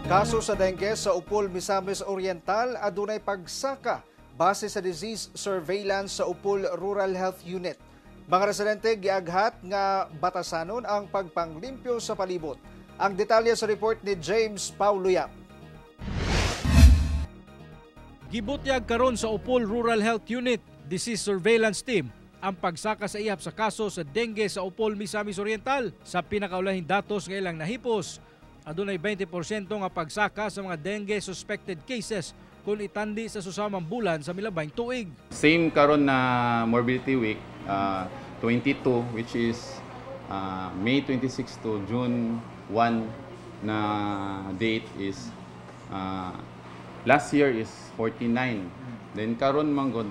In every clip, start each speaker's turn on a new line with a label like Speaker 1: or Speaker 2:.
Speaker 1: Kaso sa dengue sa Upol, Misamis Oriental adunay pagsaka base sa disease surveillance sa Upol Rural Health Unit. Mga residente giaghat nga batasanon ang pagpanglimpyo sa palibot. Ang detalye sa report ni James Paulo Yap.
Speaker 2: Gibutyag karon sa Upol Rural Health Unit Disease Surveillance Team ang pagsaka sa ihap sa kaso sa dengue sa Upol, Misamis Oriental. Sa pinakaulahing datos nga ilang nahipos, adunay 20% nga pagsaka sa mga dengue suspected cases kung itandi sa susamang bulan sa milabayng tuig.
Speaker 3: Same karon na morbidity week, 22, which is May 26 to June 1 na date is last year is 49. Then karon man gud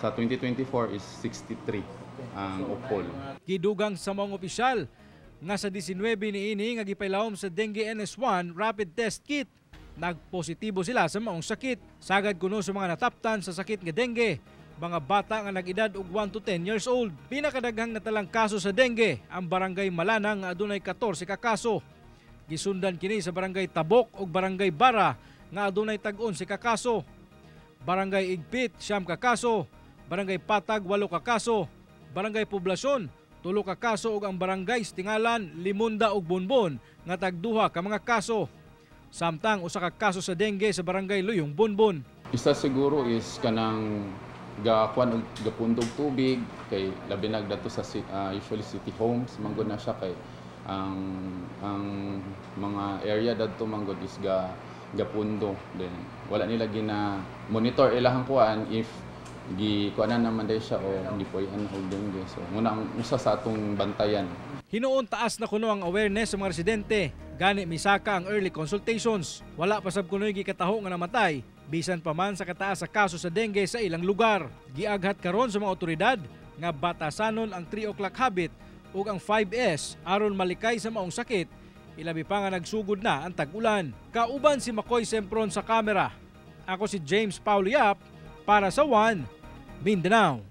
Speaker 3: sa 2024 is 63 ang Upol.
Speaker 2: Gidugang sa mga opisyal nga sa 19 niini nga gipailawom sa dengue NS1 rapid test kit, nagpositibo sila sa maong sakit. Sagad kuno sa mga nataptan sa sakit nga dengue, mga bata nga nag-edad og 1 to 10 years old. Pinakadaghang natalang kaso sa dengue ang Barangay Malanang nga adunay 14 ka kaso. Gisundan kini sa Barangay Tabok ug Barangay Bara nga adunay tag 11 ka kaso. Barangay Igpit, 9 ka kaso. Barangay Patag, 8 ka kaso. Barangay Poblasyon, 3 ka kaso ug ang Barangay Tingalan, Limunda ug Bonbon nga tag 2 ka mga kaso. Samtang usa ka kaso sa dengue sa Barangay Luyong, Bonbon.
Speaker 3: Isa siguro is kanang gakuan og gapundog tubig kay labi na dato sa usually city homes manggod na siya kay ang mga area dadto manggod is ga gapundo, then wala nila gina monitor ilahang kuan if gi kuanan naman day siya o gipuy-an og dengue. So muna ang usa sa atong bantayan.
Speaker 2: Hinuon taas na kuno ang awareness sa mga residente. Gani misaka ang early consultations. Wala pa sab kuno'y gikataho nga namatay bisan pa man sa kataas sa kaso sa dengue sa ilang lugar. Giaghat karon sa mga otoridad nga batasanon ang 3 o'clock habit ug ang 5S aron malikay sa maong sakit, ilabi pa nga nagsugod na ang tag-ulan. Kauban si Makoy Sempron sa kamera. Ako si James Paulo Yap para sa One Mindanao.